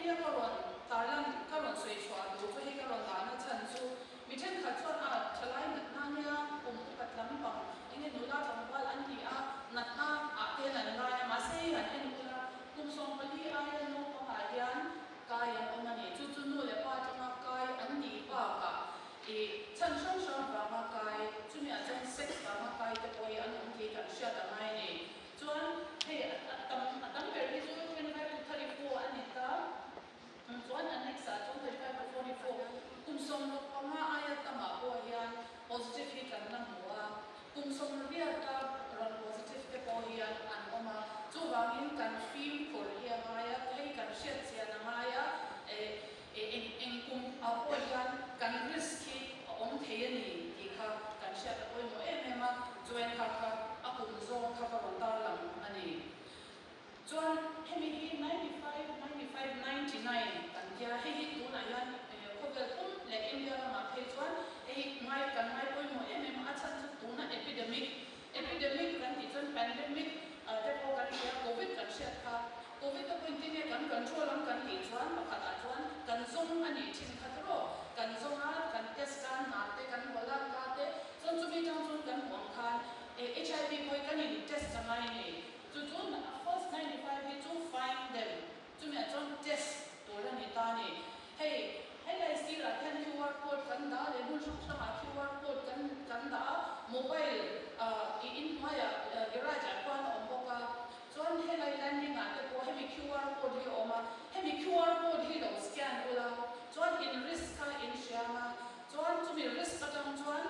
Hemi a ka rawn tarlan, ka rawn sawi chhuah duh chu hei ka rawn dahna chhan chu mi thenkhat chuan a thalai natna nia kum upat lampang enge nula tlangval an ni a, natna ah te hian an ngai a, mahse hei han en ula kum 14 aia naupangah hian kai an awm a ni. Chu chu nu leh pa atanga kai an nih bakah ih chhan hrang hrang vanga kai, chumi ah chuan sex vanga kai te pawh hi an awm tih kan hriat a ngai a ni. Chuan hei a tam a tam ber hi chu 25 to 34 a ni ta. Chuan a next ah chuan 35 to 44 kum 15 aia tamah pawh hian positive hi kan la hmu a, kum 18 a rawn positive te pawh hian an awm a. Chuvangin kan fimkhur hi a ngai a, hei kan hriat chian a ngai a, eng eng kum ah pawh hian kan risk hi a awm thei a ni tih kha kan hriat a pawimawh em em a, chuan kha kha a kum zawng kha ka rawn tarlang a ni. Chuan hemi hi 95, 95, 99 kan tia, hei hi tunah hian khawvel pum leh India ramah phei chuan hei ngai kan ngai pawimawh em em a, a chhan chu tuna epidemic, epidemic kan tih chuan pandemic te pawh kan hria, Covid kan hriat kha, Covid te pawhin tinge kan control ang kan tih chuan pakhatah chuan kan zawng a nih thin kha tiraw, kan zawng a, kan test a, hna te kan hawl a, ka te, chuan chumi tang chuan kan hmuh ang khan HIV pawh hi kan in test a ngai a ni. Chu chu first 95 hi chu find them, chumi ah chuan test tur a ni ta a ni. Hei helai sirah hian QR code kan dah a leh hmun hrang hrangah QR code kan kan dah a, mobile i inhnuaiah garage ah khuan a awm bawk a, chuan helai landing ah te pawh hemi QR code hi a awm a, hemi QR code hi lo scan ula chuan in risk kha in hria ang a, chuan chumi risk atang chuan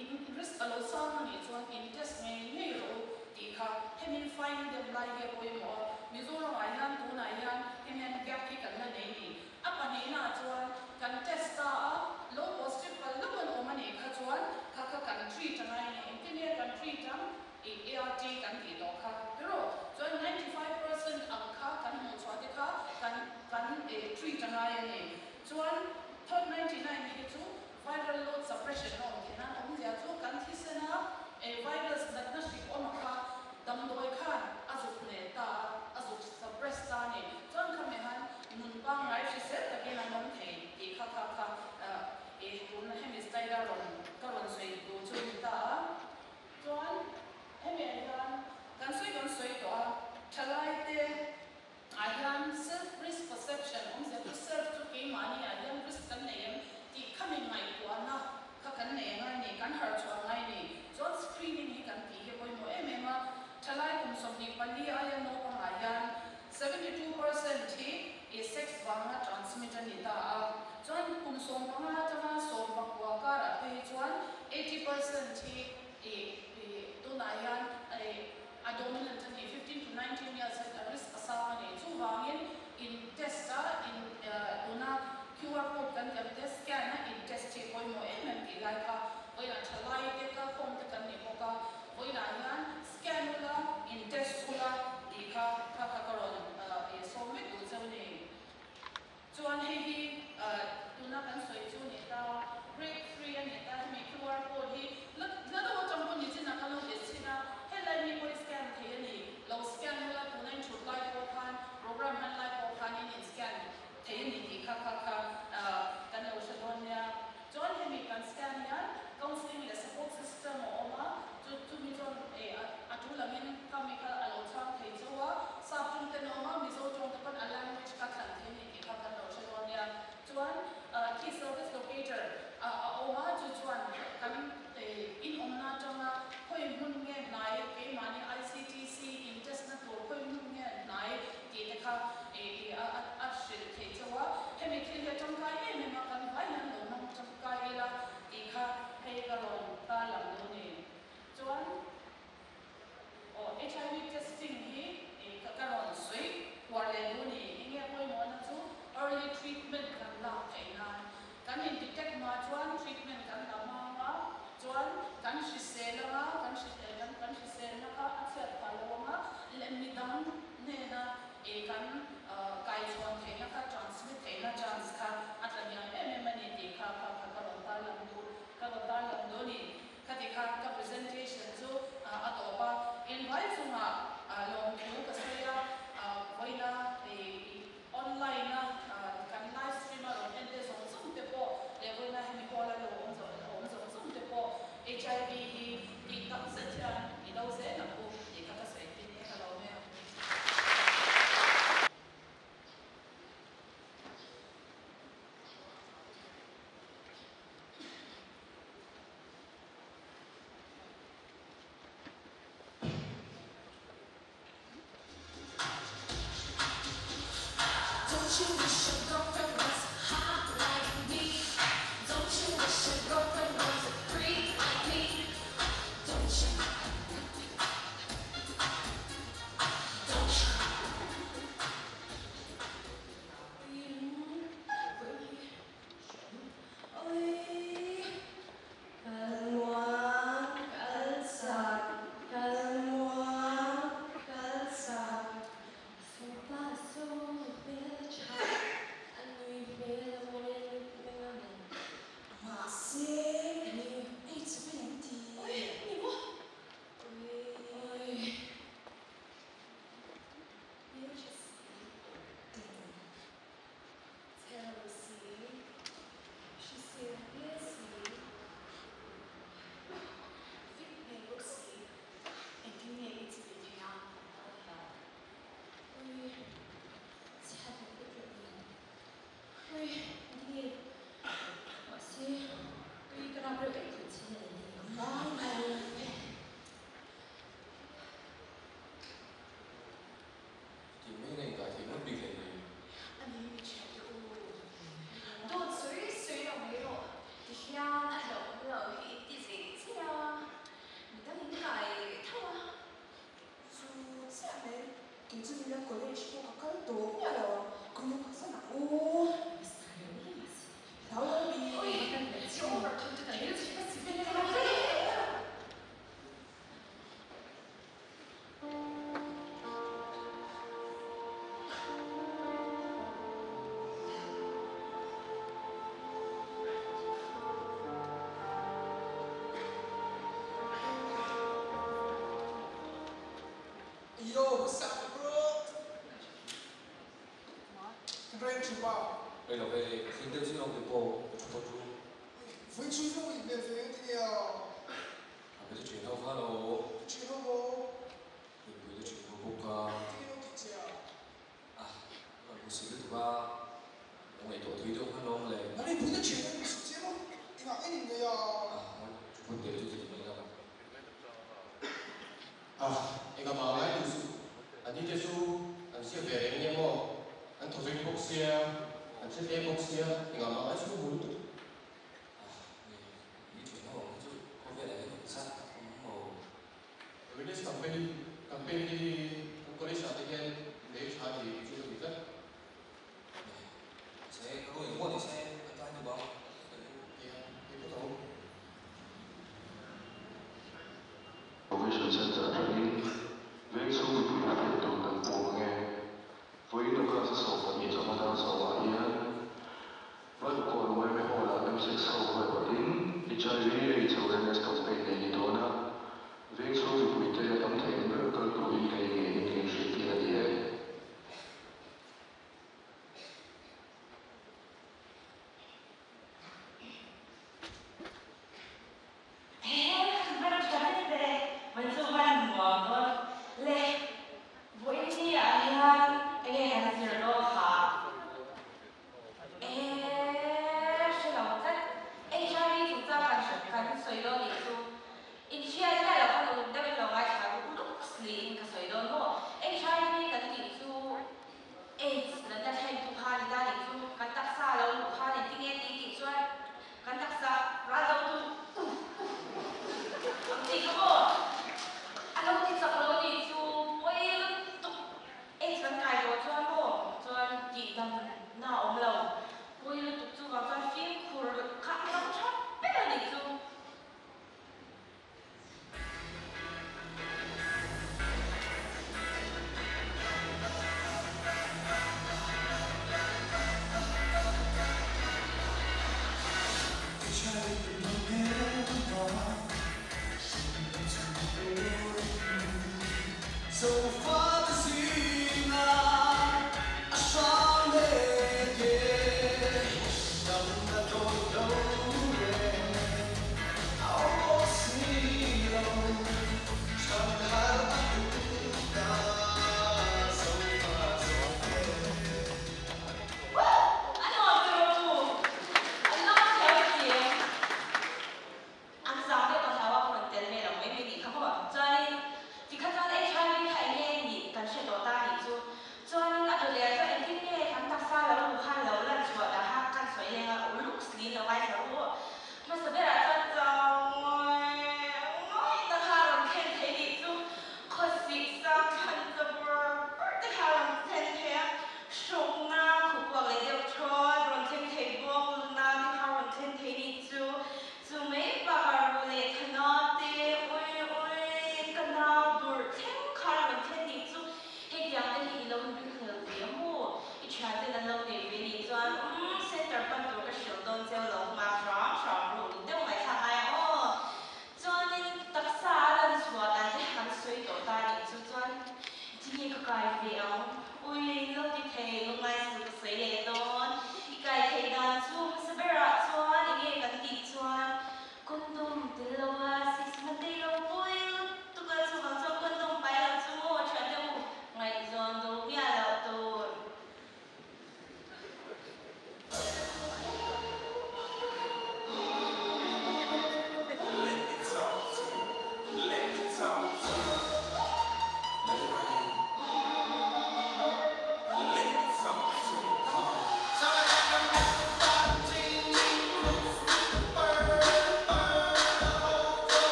in risk a lo sang a nih chuan in test ngei ngei rawh u tih kha hemi find them lai hi a pawimawh a, Mizoram ah hian tunah hian hemi hian gap hi kan la nei ni. A pahnihna ah chuan kan test ta a, lo positive pal lo an awm a nih kha chuan kha kha kan treat a ngai a ni. Engtin nge kan treat ang? Ih ART kan tih tawh kha rawh. Chuan 95% ang kha kan hmuh chhuah te kha kan kan treat a ngai a ni. Chuan third 99 hi chu viral load suppression a awm theih nan awmzia chu kan thisen a virus natna hrik awm a kha damdawi khan a zuk hneh ta a, a zuk suppress ta a ni. Chuan kha mi han nun pangngai hrisel takin an awm thei tih kha kha kha tuna hemi style a rawn ka rawn sawi duh chu ni ta a. Chuan hemi ah hian kan sawi kan sawi tawh a, thalai te ah hian self risk perception awmzia chu self chu keimahni ah hian risk kan nei em tih kha mi ngaihtuahna kha kan nei angai a ni, kan harh chhuah angai a ni. Chuan screening hi kan tih hi a pawimawh em em a, thalai kum 24 aia naupang ah hian 72% hi i sex vanga transmit a ni ta a, chuan kum 15 atanga 19 karah phei hi chuan 80% hi i tunah hian a dominant a ni, 15 to 19 years hian a risk a sang a ni. Chuvangin in test a, in tuna QR code kan tiam te scan a in test hi pawimawh em em tih lai kha vawiinah thalai te kalkhawm te kan ni bawk a, vawiinah hian scan ula in test ula tih kha kha kha ka rawn sawm vek duh cheu ni. Chuan hei hi tuna kan sawi chu ni ta, break free a ni ta, hemi QR code hi la la deuh atang pawh ni chin a ka lo ti chhin a, helai mi pawh i scan thei a ni, lo scan ula tuna in thut lai pawh khan program hman lai pawh khan in in scan thei a ni tih kha kha kha kan lo hre dawn nia. Chuan hemi kan scan hian counselling leh support system a awm a, chu chumi chuan a tul angin kha mi kha a lo chhang thei chauh a, sap tawng ten a awm a, Mizo tawng te pawn a language kha thlan thei a ni tih kha kan lo hre dawn nia. Chuan khi service locator a awm a, chu chuan kan in awmna atanga khawi hmun nge hnai, keimahni ICTC in test na tur khawi hmun nge hnai tih te kha a hrilh theih chauh a, hemi thil hi a tangkai em em a, kan vai hian lo hmang tangkai ila tih kha hei ka rawn tarlang duh a ni. Chuan aw HIV testing hi ka rawn sawi kuar leh duh a ni. Enge pawimawhna chu early treatment kan lak theih nan kan in detect hma chuan treatment kan la hmang a, chuan kan hrisel anga kan hrisel kan hriselna kha a chhiat phah lo anga leh midang hnena kan kaichhawn theihna kha transmit theihna chance kha a tla hniam em em a ni tih kha kha kha ka rawn tarlang duh ka rawn tarlang duh a ni. Khati khan ka presentation chu a tawp a, inhnuai chungah lawmthu ka sawi a, vawiina online. Yo, what's up, bro? Kan reng thin pa. Rei lo ve, hlim deuh chu awm ve pawh ka thu tawh chu. Vui chui zawng in hmel ve eng ti nia? A pe te thian ho khan aw. Ka thian ho maw? Nunpui te thian ho bawk a. Engtin nge lo tih che a? Ah, ka rawn hmusit lutuk a, lo ngaihtuah thui deuh khan lawm le. Nang i pui te thian ho hmusit che maw? Engah nge nin ngaih a? Ah, ngawi phun teh chu ti mai lo. Ah, engah mah ngai duh suh. An ni te chu an hriat ve reng nia maw? An thaw veng bawk sia, an hre hle bawk sia, engah mah ngai suh bul lutuk. Ah, ni, ni thin ho ang hi chu khawvelah hian awm zat tak awm maw? Awareness campaign campaign te hi kan college ah te hian lei tha ni chu ka ti tlat. Ni, se ka ruai pawh ni se ka tlai duh ang. Nia, hei pawh tho. Provision Centre atangin veng chhung mipui a hriat tur kan pawm ang e. Vawiin August 12 chawhma dar sawmah hian Valukawn yma Hall-ah MCS ho huaihawtin HIV AIDS Awareness Campaign nei ni dawn a, veng chhung mipuite a tam thei ang ber kal turin ka inngeihin ka inhrilhtir a ni e. He van tha vek ve, van chu van nuam dawn le. Vawiin ni ah hian enge kan zir dawn kha? Eee hre lo tlat. HIV chungchang kan hre kan sawi dawn nih chu inhriat miah loh khan uluk deuhin lo ngaithla ruk ruk sliin ka sawi dawn maw? HIV kan tih chu AIDS natna thlentu kha ni ta nih chu kan taksa lo luh khan engtinge tih tih chuan Kan taksa ral do tu uff uff uff ang tih kha maw a lo ti chak lo nih chu pawi lutuk AIDS kan kai tawh chuan maw chuan tih dam na a awm lo pawi lutuk chu vang chuan fimkhur kha a lo tha ber a nih chu.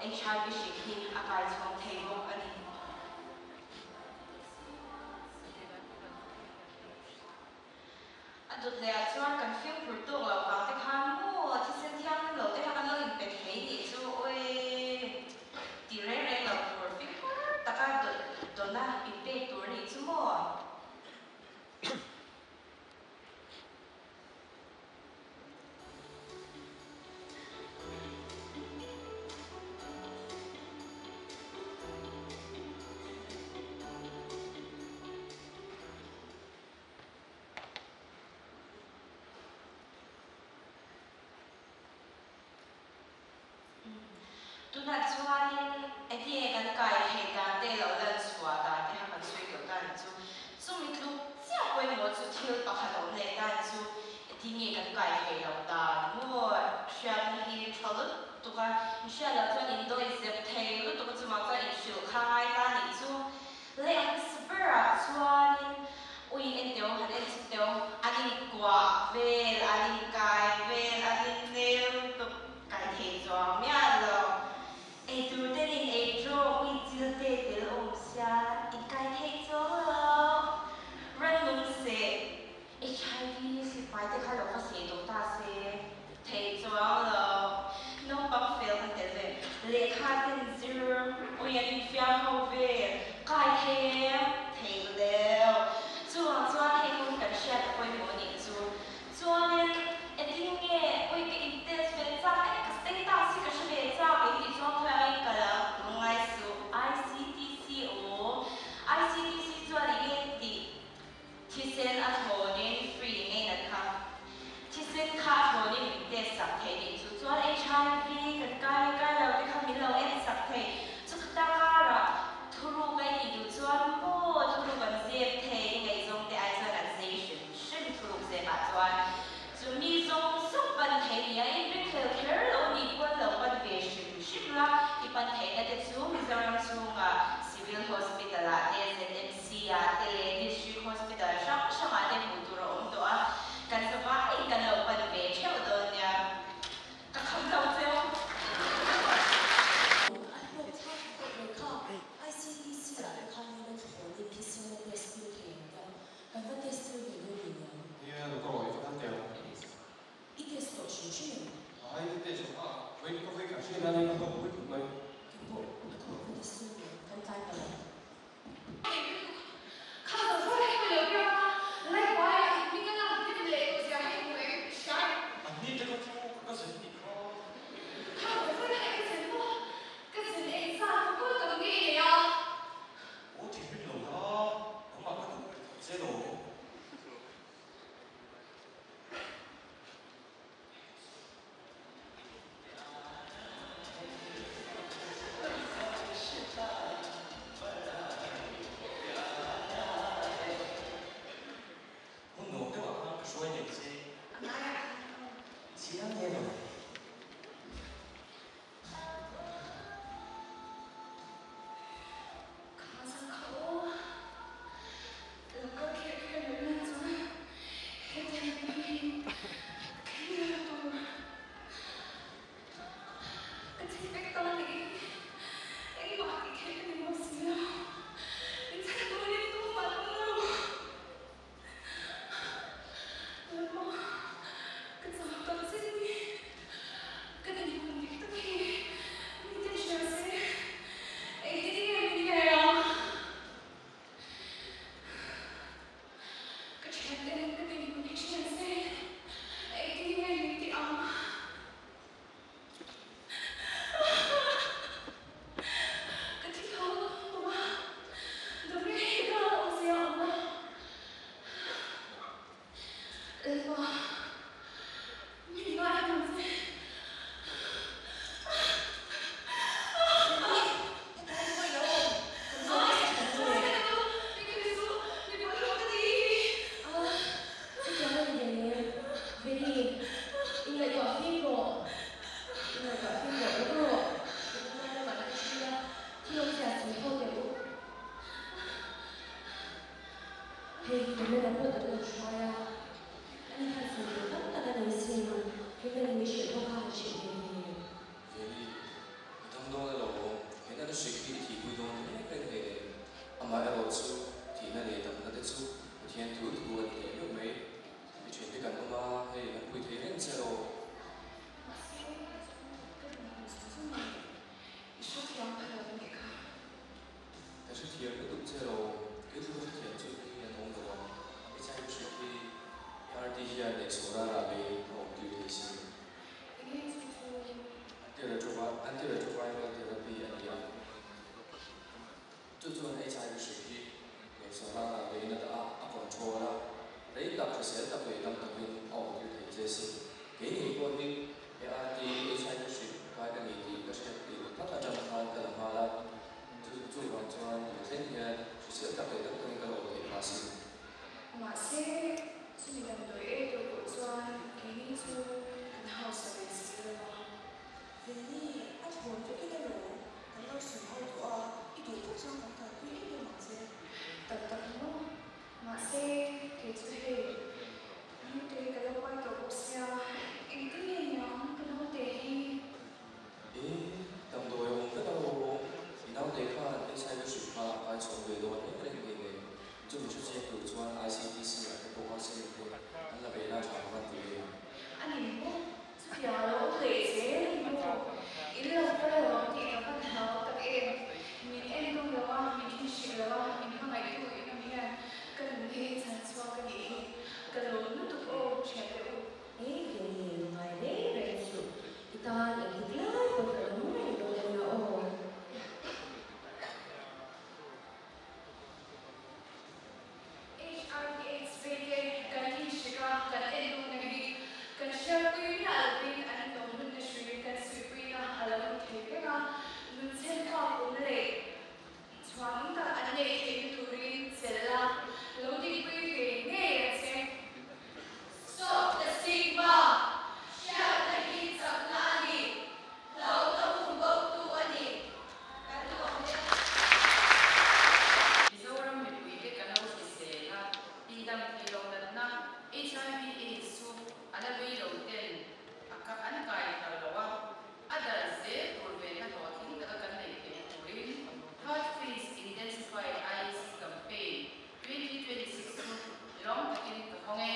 HIV hrik hi a kai chhawng thei bawk a ni. A dawt leh ah chuan kan fimkhur tawk loh vang te khan maw thisen thianghlim lo te kha kan lo inpe thei nih chu awii ti reng reng lo tur fimkhur taka dawt dawna inpek tur nih chu maw. Tunah chuanin enge kan kai theih dan te lo lan chhuah dan te kha kan sawi tawh ta ni chu. Chumi tluk chiah pawimawh chu thil pakhat a awm leh ta ni chu tinge kan kai theih loh dan maw hriatna hi tha lutuk a, inhriat loh chuan indawi zep thei lutuk a chuvang chuan inhrilh kha ngai ta nih chu. Leh an berah chuanin ui en teuh han en chhuk teuh an inkuah vel, an inkai vel, an innel lutuk kai thei chuang miah lo. Eitur ten in ei trawk ui chil te tel awm sia inkai thei chuang lo. Rannung seh HIV sipai te kha lo va seh tawh ta se thei chuang lo. Naupang fel kan tel ve. Lehkha ten zir ui an infiam ho vel kai thei em? Thei leu. Chuvang chuan hei hun kan hriat a pawimawh nih chu. Chuanin engtin nge ui ka in test ve chak e ka status hi ka hre ve chak in tih chuan khawiangin ka lo ngai suh. ICTC aw. ICTC chuan enge tih Thisen a thlawnin free ngei nat kha. Thisen kha a thlawnin min test sak thei nih chu chuan HIV kan kai nge kai lo te kha min lo en sak thei. Chu khata karah thuruk a nih duh chuan maw thuruk an zep thei i ngaihzawng te ai chuan an zei hrim hrim thuruk zep ah chuan chu mi zawng zawng pan thei nia i ringhlel kher lo nih pawn lo pan ve hrim hrim la i pan theihna te chu Mizoram chhungah Civil Hospital ah te ZMC Sia te leh District Hospital hrang hrangah te hmuh tur a awm tawh a, kan zavaiin kan lo pan ve theuh dawn nia. Ka kham lo cheu. A hlawk thlak tawh ve kha ICTC ah te khan in a thlawn in thisen a test tir thei ang te a, kan va test tir ve dawn ni niang. Nia, lo ka rawih va kal teh ang. I test tawh hrim hrim em? Ai, ka test tawh a, vawi ka vawi khat hriat nan in ka hlawk pui khawp mai. Kei pawh a thawh ka test tir ve, kan tlai palh ang. Anni te kha chu ka zen tih kha. Aw thinrim lo la, nangmah ka duh ve tho che lo. Hmun nuam deuhah khan ka hruai nei che. Chiang e lo. neihchhuah rara beiin a awm tir thei si. Enge chu chu? Antiretroviral therapy a ni a, chu chuan HIV hrik hi neihchhuah rara beiin a dah a, a control a, rei tak hrisel tak leh dam takin a awm tir thei che si. Kei ngei pawh hi ART HIV hrik kai ka ni tih ka hriat tih phat atang khan ka la nghal a, chu chuvang chuan tun thleng hian hrisel tak leh dam takin ka la awm theih phah si. Mahse, chumi damdawi ei tur pawh chuan keini chu kan hausa ve si lo a. Veni, a thawn vekin alawm kan lo sawi ho tawh a, i duh phawt chuan kan kalpui em em ang che. Tak tak maw? Mahse, kei chu hei, naute ka lo pai tawh bawk sia, engtin nge niang ka naute hi? E, damdawi a awm vek alawm, i naute khan HIV hrik kha a kai chhuak ve dawn reng reng ngei le. Chumi hre chiang tur chuan ICTC ah te pawh vaccine te an la ve la tha ka van ti ve. A ni maw? Chutiang a lo awm leh zel a ni maw? In lo kal lo ang tih ka van hlau tak em? Min en dawm lo a, min thinhrilh lo a, min hmangaihtu in awm hian ka nun hi chan chhuak a nih hi. Ka lawm lutuk aw, thiante u. Hei Veni, ngai reng reng suh. I tan engtik lai pawh ka awm reng dawn a nia aw. HIV AIDS veite kan inhrik a, kan en duhna hi kan hriatpui miah lovin an tawmlunna hrui kan suihpuina a lo ni thei reng a, nunchhen phak awm leh chhuanawm tak an neih theihna turin chelh a lo dikpui ve ngei ang che. Stop the stigma! Hriatna hi chakna a ni. Hlauhna um bo tu a ni. Kan lawm e. Mizoram mipuite kan lo hrisel a, tihdam theih loh natna HIV AIDS chu a la vei lo ten a an kai thar lo a, a darh zel tur venna hlawhtling taka kan neih theih turin Third Phase Intensified IEC Campaign 2026 chu lawm takin ka hawng e.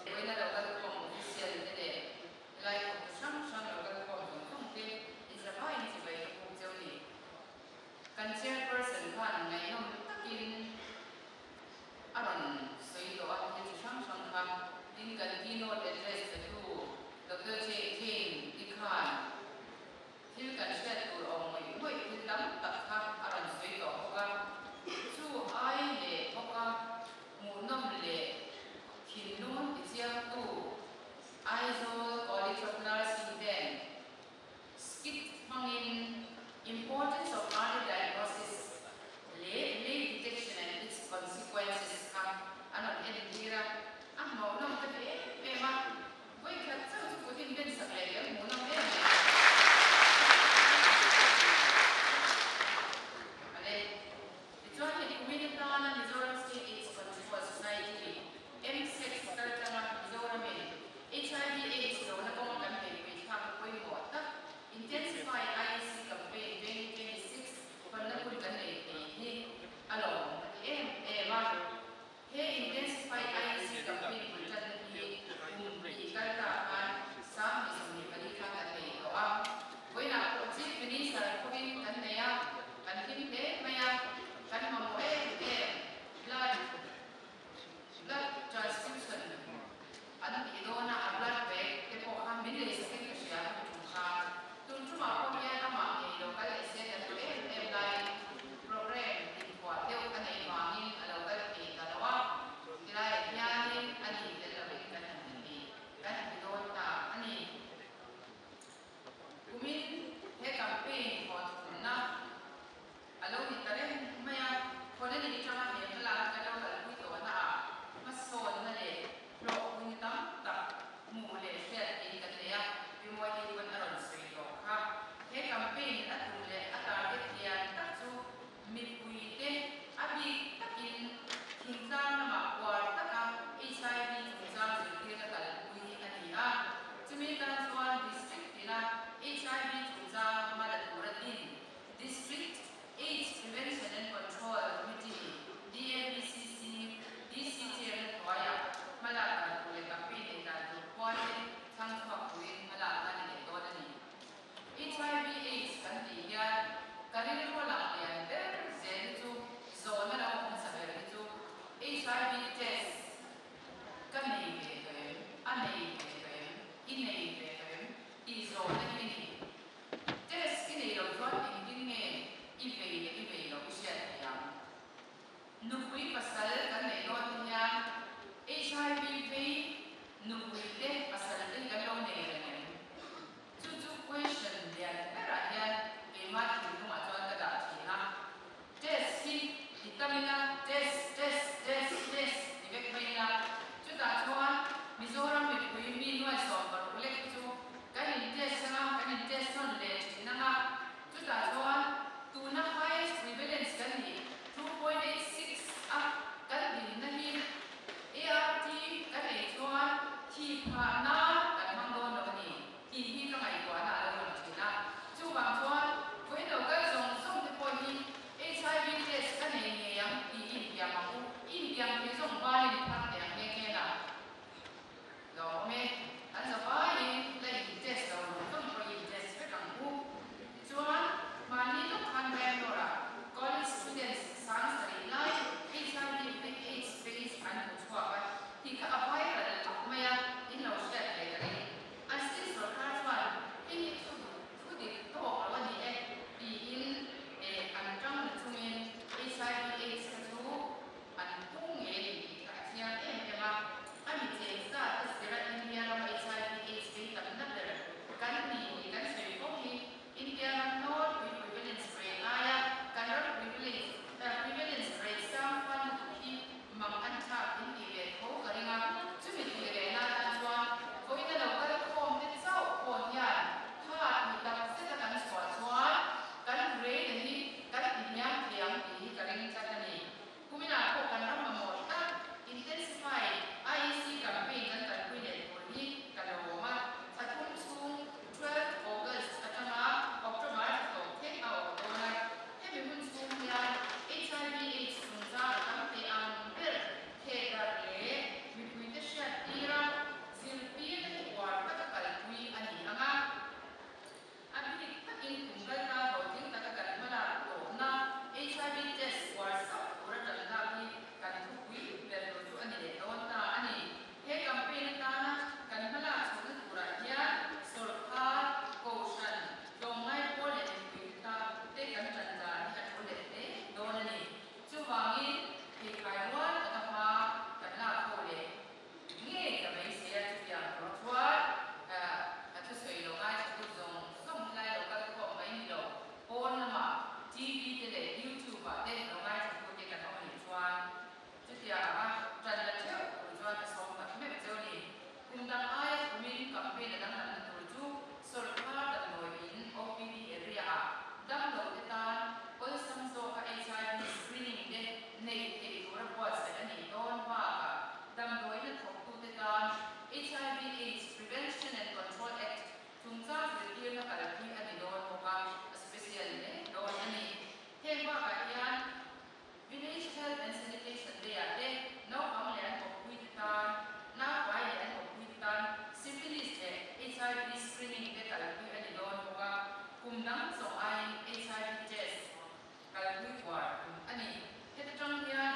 Vawiina lo kal khawm official te leh helai thawktu hrang hrang lo kal khawm zawng zawng te inzavaiin chibai ka puk cheu ni. Kan chairperson khan ngaihnawm takin a rawn sawi tawh a, thil chi hrang hrang kha. Tin, kan keynote address petu Doctor Jane te khan thil kan hriat tur awm ngawih ngawih thil tam tak kha a rawn sawi tawh bawk a. Chu ai leh bawk a hmuhnawm leh thinlung tichiangtu Aizawl College of Nursing ten Skit hmangin Importance of Early Diagnosis leh Late Detection and Its Consequences kha an rawn entir a, a hmuhnawm ta ti em em a, vawikhat chauh chu kut in ben sak leh leh hmuhnawm em em. Ale, tichuan hei kumin atana Mizoram State AIDS Control Society, MSEC, kaltlanga Mizoramin HIV AIDS lohna kawnga kan beihpui thlakna pawimawh tak Intensify IEC Campaign 2026. Nupui pasal kan neih dawn te hian HIV vei nupui te pasal te hi kan lo nei reng em? Chu chu question lian berah hian keimah thinlungah chuan ka dah thin a. Test hi ti tam ila, test, test, test, test ti vek mai ila, chutah chuan Mizoram mipui mi nuai 16 lek hi chu kan in test anga, kan in test nawn leh thin anga, chutah chuan tuna highest prevalence kan nih 2.86 a kan dinna hi ART kan ei chuan thi phah nan kan hmang dawn lo a ni. Tih hi ka ngaihtuahna a lo lang thin a. Chuvang chuan vawiin lo kal zawng zawng te pawh hi HIV test ka nei ngei ang tih i intiam ang u. I intiam thei zawng banin i phar teh ang nghe nghe la. Lawm e, an zavaiin la in test lo zawng zawng pawh i in test vek ang u. Tichuan, mahni lawk khan Bangalore ah college students 7000 lai HIV AIDS phase an hmu chhuak a tih kha a viral vak mai a, in lo hriat ve ka ring. An state sorkar chuan hei hi thu duh thu dik tawk lo a ni e tiin eh an tang na chungin HIV AIDS kha chu an pung ngei a ni tih kha a chiang em em a. A mi cheng zat a zira India rama HIV AIDS vei tamna ber kan ni tih kan sawi fo hi India ram nawlpui prevalence rate aia kan ram prevalence prevalence rate sang fal lutuk hi Mang an thlak in tih ve tho ka ring a, chumi tih rehna atan chuan vawiina lo kal khawm te chauh pawh hian tha tih tak zeta kan chhuah chuan kan rate hi kan ti hniam thei ang tih hi ka ring tlat a ni. Kuminah pawh kan ram mamawh tak Intensified IEC campaign kan kalpui leh tur hi ka lo awm a, thla thum chhung 12 August atanga October thla tawp thleng a awm dawn a. Hemi hun chhung hian HIV AIDS chungchang a tam thei ang ber thehdarh leh mipuite hriattira zirtirna hi uar taka kalpui a ni ang a. A bik takin kum kalta hlawhtling taka kan hmalak tawhna HIV test uar sauh tura tan lak hi kan thupui ber tur chu a ni leh dawn ta a ni. He campaign atana kan hmalak chhohna turah hian sawrkar, kohhran, Tlawmngai pawl leh mipui te ta te kan ṭan dan hi a thu leh hle dawn a ni. Chuvangin pheikhai rual taka hma kan lak ho leh ngei ka beisei a, chutiang tur chuan ka thusawi lo ngaithla tu zawng zawng helai lo kal khawm mai ni lo, pawn lamah TV te leh YouTube ah te lo ngaithla tu te kan awm a nih chuan Chutiang anga ṭan la ṭheuh tur chuan a sawm tak meuh cheu a ni. Kum dang aia kumin campaign a danglamna tur chu sawrkar damdawiin OPD area-ah damlo te tan awlsam zawka HIV screening te neih theih tura buatsaih a nih dawn bakah damdawiina thawktute tan HIV AIDS Prevention and Control Act chungchang zirtirna kalpui a ni dawn bawk a, a special hle dawn a ni. Heng bakah hian Village Health and Sanitation Day-ah te naupang leh an awmpui te tan, naupai leh an awmpui te tan syphilis leh HIV screening te kalpui a ni dawn bawk a, kum dang zawng aiin HIV test kalpui uar tum a ni. Heta tang hian.